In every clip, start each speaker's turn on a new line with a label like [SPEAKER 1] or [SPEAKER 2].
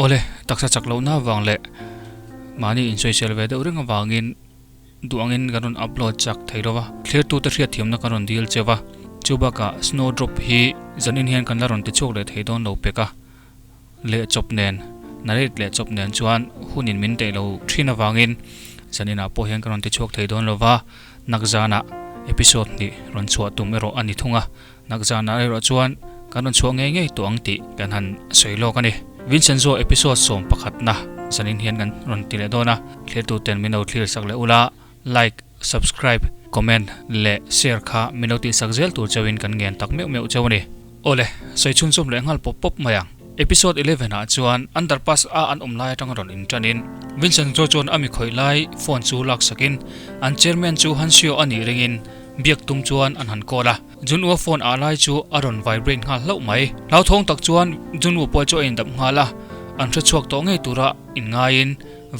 [SPEAKER 1] Awle, taksa chak lohna avang leh mahni insawisel ve deuh reng avangin duh angin kan rawn upload chak thei lo va, thlirtute hriatthiamna kan rawn dil cheu va. Chu bakah snow drop hi zanin hian kan la rawn ti chhuak leh thei dawn lo pek a, leh chawp nen, narrate leh chawp nen chuan hunin min daih lo thin avangin zaninah pawh hian kan rawn ti chhuak thei dawn lo va, nakzanah episode hnih rawn chhuah tum erawh a ni thung a. Nakzanah erawh chuan kan rawn chhuah ngei ngei tawh ang tih kan han sawi lawk a ni. Vincenzo episode sawm pakhatna zanin hian kan rawn ti leh dawn a, thlirtuten min lo thlir sak leh ula, like, subscribe, comment leh share kha min lo tihsak zel tur chauhin kan ngen tak meuh meuh chauh a ni. Awle, sawi chhunzawm leh nghal pawp pawp mai ang. Episode 11 ah chuan underpass a an awm lai atanga rawn inṭanin Vincenzo chuan a mi khawih lai phone chu laksakin an chairman chu Hansio a nih ringin biak tum chuan an han call a. Junwoo phone ah lai chu a rawn vibrate nghal hlauh mai. Hlauthawng tak chuan Junwoo pawh chu a indap nghal a, an hre chhuak tawh ngei tura inngaiin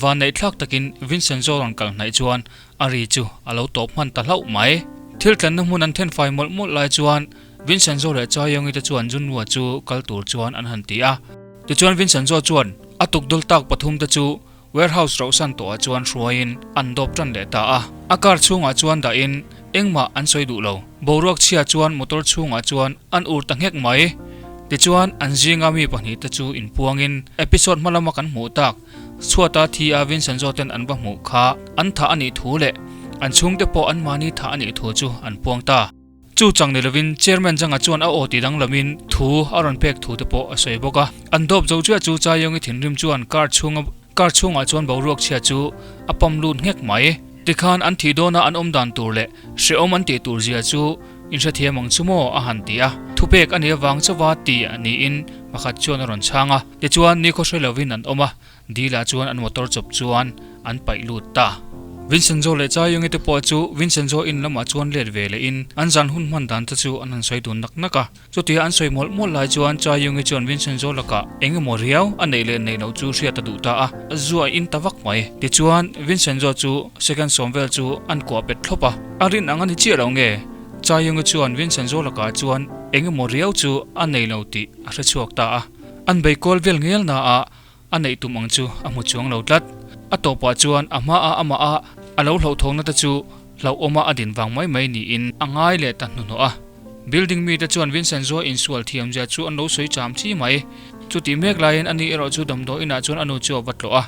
[SPEAKER 1] vanneih thlak takin Vincenzo rawn kal hnaih chuan a ri chu a lo tawp hman ta hlauh mai. Thil tlenna hmun an then fai mawlh mawlh lai chuan Vincenzo leh Chaeyoung-i te chuan Junwoo chu kal tur chuan an han ti a. Tichuan Vincenzo chuan a tukdul tak pathum te chu Warehouse rohsan tawhah chuan hruaiin an dawp tan leh ta a. A car chhungah chuan dahin engmah an sawi duh lo. Boruak chhia chuan motor chhungah chuan an ur ta nghek mai. Tichuan an zinga mi pahnih te chu inpuangin episode hma lama kan hmuh tak chhuata thi a Vincenzo ten an va hmuh kha an thah a nih thu leh an chhungte pawh anmahni thah a nih thu chu an puang ta. Chu chang ni lovin Chairman Zanga chuan a aw ti danglamin thu a rawn pek thu te pawh a sawi bawk a. An dawp zo chiah chu Chaiyongi thinrim chuan car chhunga car chhungah chuan boruak chhia chu a pam lut nghek mai. Tikhan an thih dawna an awm dan tur leh hrehawm an tih tur zia chu inhrethiam ang chu maw a han ti a. Thupek a nih avang chauva ti niin pakhat chuan a rawn chhang a. Tichuan nikhaw hre lovin an awm a. Dila chuan an motor chawp chuan an paih lut ta. Vincenzo leh Chaiyongi te pawh chu Vincenzo in lamah chuan let ve leh in an zan hun hman dan te chu an han sawi dun nak nak a. Chutia an sawi mawlh mawlh lai chuan Chaiyongi chuan Vincenzo lakah eng emaw riau a neih leh neih loh chu hriat a duh ta a, zu a in ta vak mai. Tichuan Vincenzo chu second sawm vel chu an kuah bet thlawp a. A rin ang a ni chiah lo nge? Chaiyongi chuan Vincenzo lakah chuan eng emaw riau chu a nei lo tih a hre chhuak ta a. An bei kual vel ngel na a, A neih tum ang chu a hmu chuang lo tlat. A tawpah chuan a hmaah amah a a lo hlauhthawkna te chu hlauhawma a din vang mai mai niin a ngai leh ta hnuhnawh a. Building mite chuan Vincent Zua insual thiam zia chu an lo sawi cham chi mai. Chutih mek laiin ani erawh chu damdawi inah chuan a nu chu a va tlawh a.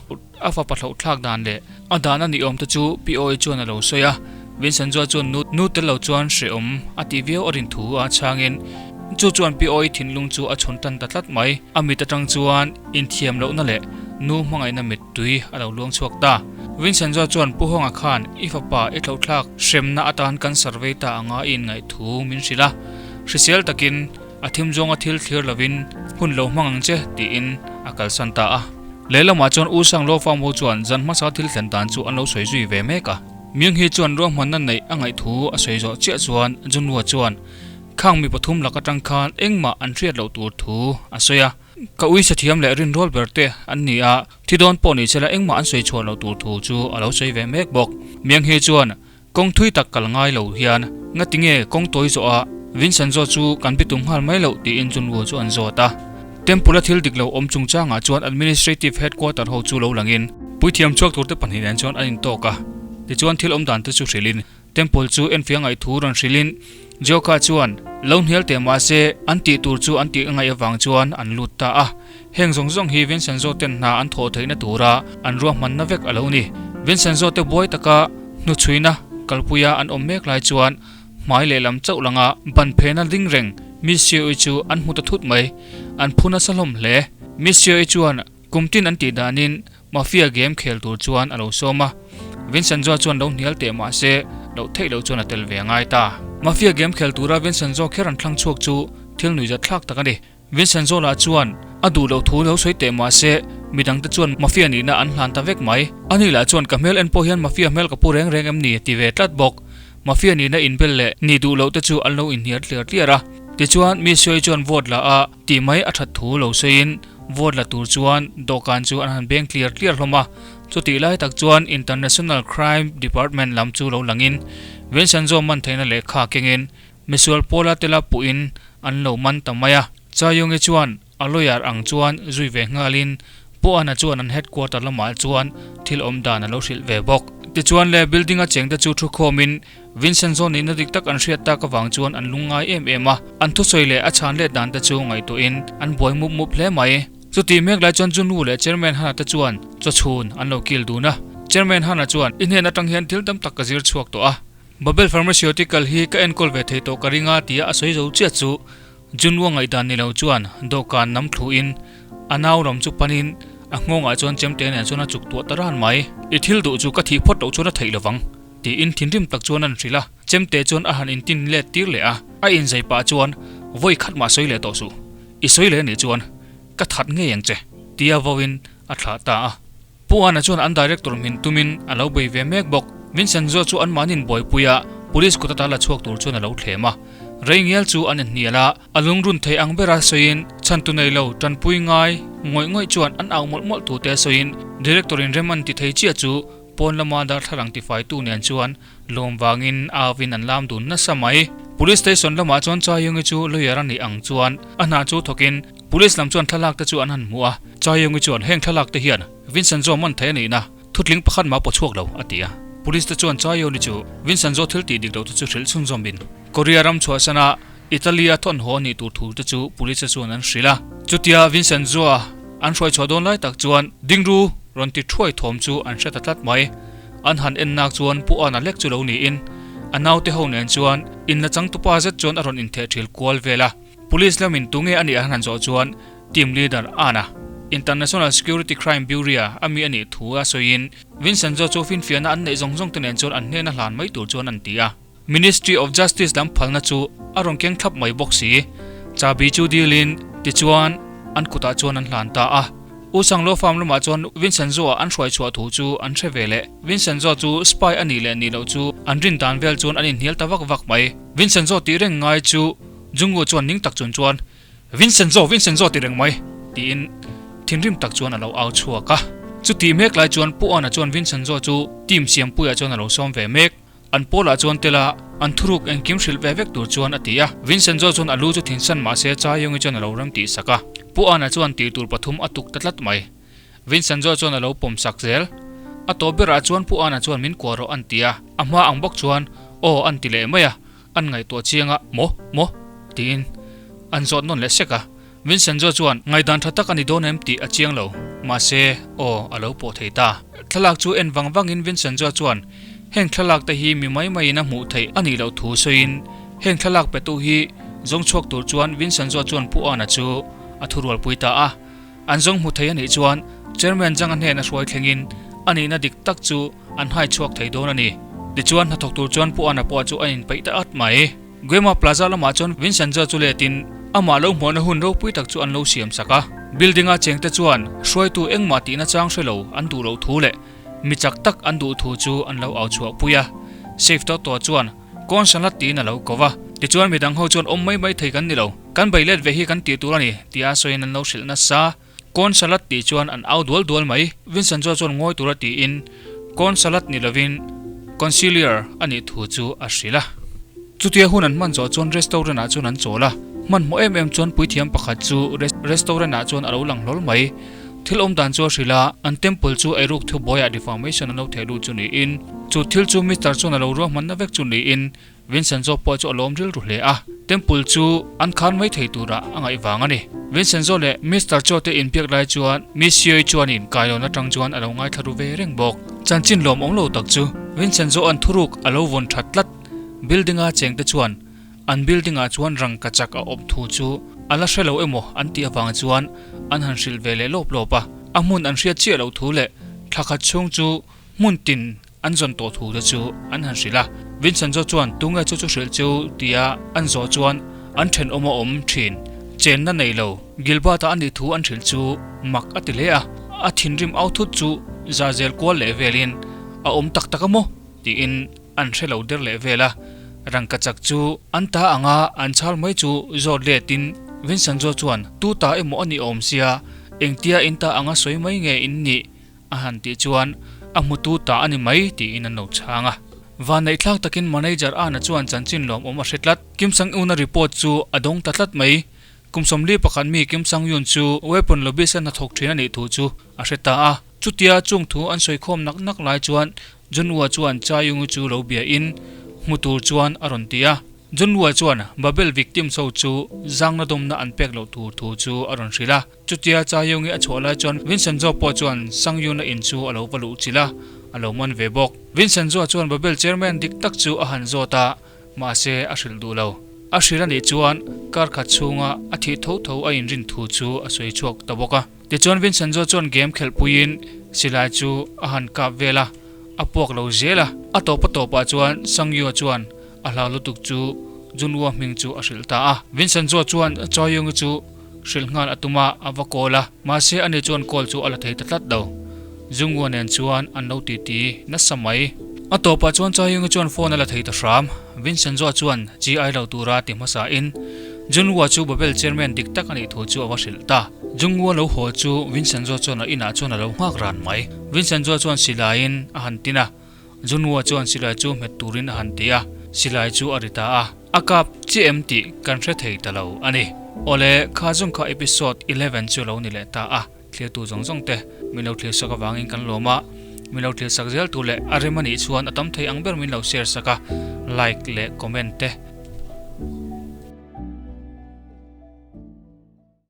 [SPEAKER 1] A fapa hlauhthlak dan leh a dan a ni awm te chu Pi Awi chuan a lo sawi a. Vincent Zua chuan nu nu tel lo chuan hrehawm a tih viau a rin thu a chhangin chu chuan Pi Awi thinlung chu a chhawn tan ta tlat mai. A mit atang chuan inthiam lohna leh nu hmangaihna mittui a lo luang chhuak ta. Vincent Zua chuan Pu Hawnga khan i fapa i thlauhthlak hremna atan kan survey ta anga i inngaih thu min hrilh a. Hrisel takin a thim zawnga thil thlir lovin hun lo hmang ang che tiin a kalsan ta a. Lehlamah chuan U Sang Lo Farm ho chuan zan hmasa thil thlen dan chu an lo sawi zui ve mek a. Myung-hee chuan ruahmanna neih a ngaih thu a sawi zawh chiah chuan Junwoo chuan khang mi pathum lak atang khan engmah an hriat loh tur thu a sawi a. Ka ui sathiam leh rinrawl ber te an ni a, thi dawn pawh ni sela engmah an sawi chhuah loh tur thu chu a lo sawi ve mek bawk. Myung-hee chuan kawng thui tak kal ngai lo hian ngati nge kawng tawi zawh a Vincenzo chu kan bitum nghal mai loh tiin Junwoo chu an zawt a. Temple a thil dik lo awm chungchangah chuan Administrative Headquarter ho chu lo langin puithiam chhuak turte pahnih nen chuan an intawk a, tichuan thil awm dan te chu hrilhin Temple chu enfiah ngaih thu rawn hrilhin Joka chuan lo hnial teh mahse an tih tur chu an tih ngaih avang chuan an lut ta a, heng zawng zawng hi Vincenzo ten hna an thawh theihna tura an ruahmanna vek a lo ni. Vincenzo te buai taka hnuchhuina kalpuia an awm mek lai chuan Hmai lehlam chauh langa ban phena ding reng Miss Sio-i chu an hmu ta thut mai. An phu nasa hlawm hle. Miss Sio-i chuan kum tin an tih danin Mafia game khel tur chuan a lo sawm a. Vincent Zoa chuan lo hnial teh mah se loh theih loh chuan a tel ve a ngai ta. Mafia game khel tura Vincent Zoa kher an thlang chhuak chu thil nuihzat thlak tak a ni. Vincent Zola chuan a duh loh thu lo sawi teh mah se midangte chuan Mafia nihna an hlan ta vek mai. Ani lah chuan ka hmel en pawh hian Mafia hmel ka pu reng reng em ni ti ve tlat bawk. Mafia nihna inbel leh nih duh loh te chu an lo inhnial tliar tliar a. Tichuan mi sawi chuan vote la a tih mai a that thu lo sawiin vote la tur chuan dawhkan chu an han beng tliar tliar hlawm a. Chutih lai tak chuan International Crime Department lam chu lo langin Vincent Zo man theihna lehkha kengin Misual pawla tela puhin an lo man ta mai a. Chayungi chuan a lawyer ang chuan zui ve nghalin Pu Ana chuan an headquarter lamah chuan thil awm dan a lo hrilh ve bawk. Tichuan le building a chengte chu thu khawmin Vincent zawn nihna dik tak an hriat tak avang chuan an lungngai em em a, an thusawi leh a chhan let dan te chu ngaihtuahin an buai mup mup hle mai. Chutih mek lai chuan Junu leh Chairman Hana te chuan chawchhun an lo kil dun a. Chairman Hana chuan, I hnen atang hian thil tam tak ka zir chhuak tawh a. Babel Pharmaceutical hi ka enkawl ve thei tawh ka ring a tia a sawi zo chiah chu Junua ngaihdan ni lo chuan dawhkan nam thluin a nau ram chu panin a nghawngah chuan chemte nen chuan a chuk tuah ta ran mai. I thil duh chu ka thih phawt loh chuan a theih lovang tiin thinrim tak chuan an hrilh a, chemte chuan a han intin let tir leh a, a inzai pah chuan vawi khat mah sawi leh tawh suh, i sawi leh anih chuan ka that ngei ang che tia vauin a thlah ta a. Pu Ana chuan an director hmin tumin a lo bei ve mek bawk. Vincenzo chu anmahni'n buaipui a, police kut ata la chhuak tur chuan a lo thlem a. Reingial chu an inhnial a, a lungrun thei ang bera sawiin chhantu nei lo tanpui ngai ngawih ngawih chuan an au mawlh mawlh thu te sawiin director in rem an ti thei chiah chu pawn lama darthlalang tifaitu nen chuan lawm vangin au in an lam dun nasa mai. Police station lamah chuan Chaiyungi chu lawyer a nih ang chuan a hna chu thawkin Police lam chuan thlalak te chu an han hmu a, Chaiyungi chuan heng thlalak te hian Vincenzo man thei a nihna thutling pakhat mah pawh chhuak lo a ti a. Police te chuan Chaiyuni chu Vincenzo thil tih dik loh te chu hrilh chhunzawm in Korea ram chhuahsan a Italy a thawn haw a nih tur thu te chu police te chuan an hrilh a. Chutia Vincenzo-a an hruai chhuah dawn lai tak chuan Dingru rawn ti thuai thawm chu an hre ta tlat mai. An han en nak chuan Pu Ana lek chu lo niin a naute ho nen chuan inla changtupa zet chuan a rawn intheh thil kual vel a. Police lamin tunge a nih an han zawh chuan Team Leader Ana, International Security Crime Bureau a mi a nih thu a sawiin Vincenzo chu finfiahna an neih zawng zawng te nen chuan an hnena hlan mai tur chuan an ti a. Ministry of Justice lam phalna chu a rawn keng thlap mai bawk si. Chabi chu dilin tichuan an kutah chuan an hlan ta a. U Sanglo farm lamah chuan Vincenzo-a an hruai chhuah thu chu an hre ve leh. Vincenzo chu spy a nih leh nih loh chu an rin dan vel chuan an inhnial ta vak vak mai. Vincenzo tih reng ngai chu Jungwoo chuan ning tak chung chuan, Vincenzo, Vincenzo ti reng mai! tiin thinrim tak chuan a lo au chhuak a. Chutih mek lai chuan Pu Ana chuan Vincenzo chu team siampuiah chuan a lo sawm ve mek. An pawlah chuan tel a, an thuruk engkim hrilh ve vek tur chuan a ti a. Vincenzo chuan a lu chu thinsan mah se Chaiyungi chuan a lo rem tih sak a. Pu Ana chuan tih tur pathum a tuk ta tlat mai. Vincenzo chuan a lo pawm sak zel. A tawp berah chuan Pu Ana chuan min kuah rawh an ti a, a hma ang bawk chuan aw an ti leh mai a. An ngaihtuah chiang a, Maw? Maw? tiin an zawt nawn leh sek a. Vincenzo chuan ngaihdan tha tak a ni dawn em tih a chiang lo, mahse, aw, a lo pawh thei ta. Thlalak chu en vang vangin Vincenzo chuan heng thlalak te hi mi mai maiin a hmuh theih a nih loh thu sawiin heng thlalak petu hi zawng chhuak tur chuan Vincenzo chuan Pu Ana chu a thurualpui ta a. An zawng hmu thei a nih chuan Chairman Zanga hnena hruai thlengin a nihna dik tak chu an hai chhuak thei dawn a ni. Tichuan hnathawk tur chuan Pu Ana pawh chu a inpeih ta at mai. Guema Plaza lamah chuan Vincenzo chu letin amah lo hmuahna hun ropui tak chu an lo siam sak a. Building-a chengte chuan hruaitu engmah tihna chang hre lo an duh loh thu leh mi chak tak an duh thu chu an lo au chhuah pui a. Safe tawh tawh chuan Kawn Sanlat tiin a lo ko va. Tichuan midang ho chuan awm mai mai thei kan ni lo. Kan bei let ve hi kan tih tur a ni, tia sawiin an lo hrilh nasa. Kawn Salat tih chuan an au dual dual mai. Vincenzo chuan ngawi tura tiin Kawn Salat ni lovin Conciliar a nih thu chu a hrilh a. Chutia hun an hman zawh chuan restaurant ah chuan an chawl a. Hmanhmawh em em chuan puithiam pakhat chu restaurant ah chuan a lo lang hlawl mai. Thil awm dan chu a hrilh a, an temple chu eiruk thubuaiah defamation an lo theh lut chu niin, chu thil chu Mister chuan a lo ruahmanna vek chu niin Vincenzo pawh chu a lawm rilru hle a, temple chu an khan mai thei turah a ngaih vang a ni. Vincenzo leh Mister Cho te inbiak lai chuan Miss Yoi chuanin kailawn atang chuan a lo ngaithla ru ve reng bawk. Chanchin lawm awm lo tak chu Vincenzo-a'n thuruk a lo vawn that tlat. Building-a chengte chuan An building ah chuan rangka chak a awm thu chu a la hre lo emaw an tih avang chuan an han hrilh ve leh lawp lawp a. A hmun an hriat chiah loh thu leh thla khat chhung chu hmun tin an zawn tawh thu te chu an han hrilh a. Vincenzo chuan tunge chu chu hrilh chu tia an zawh chuan an thenawm a awm thin chenna nei lo Gilbert-a a nih thu an hrilh chu mak a ti hle a. A thinrim au thut chu za zel kual leh velin a awm tak tak a maw tiin An hre lo der leh vel a, rangkachak chu an ta anga an chhar mai chu zawt letin Vincenzo chuan tu ta emaw a nih awm sia, engtia in ta anga sawi mai nge in nih? a han tih chuan a hmutu ta a ni mai tiin an lo chhang a. Vanneihthlak takin manager Ana chuan chanchin lawmawm a hre tlat. Kim Sang-un-a report chu a dawng ta tlat mai. Kum 41 mi Kim Sang Yun chu weapon lobbyist a hnathawk thin a nih thu chu a hre ta a. Chutia chung thu an sawi khawm nak nak lai chuan Junwoo chuan Cha Yung-i chu lo bia in hmu tur chuan a rawn ti a. Junwoo chuan Babel victims ho chu zangna dawmna an pek loh tur thu chu a rawn hrilh a. Chutia Cha Yung-i a chhuah lai chuan Vincenzo pawh chuan Sang Yun-a in chu a lo va luh chilh a, a lo man ve bawk. Vincenzo chuan Babel chairman dik tak chu a han zawt a, mahse a hrilh duh lo. A hrilh a nih chuan kar khat chhunga a thih tho tho a inrin thu chu a sawi chhuak ta bawk a. Tichuan Vincenzo chuan game khelh puiin silai chu a han kap vel a, a puak lo zel a. A tawp a tawpah chuan Sangyu chuan a hlau lutuk chu Junwoo hming chu a hrilh ta a. Vincenzo chuan Chaoyung-i chu hrilh nghal a tum a, a va call a, mahse ani chuan call chu a la thei ta tlat lo. Jungwoo nen chuan an lo titi nasa mai. A tawpah chuan Chaoyung-i chuan phone a la thei ta hram. Vincenzo chuan GI lo tura ti hmasa in Junwoo chu Babel chairman dik tak a nih thu chu a va hrilh ta. Jungwoo lo haw chu Vincenzo chuan a inah chuan a lo nghak ran mai. Vincenzo chuan silaiin a han tin a, Junwoo chuan silai chu hmet turin a han ti a, silai chu a ri ta a. A kap chiah em tih kan hre thei ta lo a ni. Awle, kha zung kha episode 11 chu lo ni leh ta a, thlirtu zawng zawng te min lo thlir sak avangin kan lawm a, min lo thlir sak zel tu leh a rem a nih chuan a tam thei ang ber min lo share sak a, like leh comment te.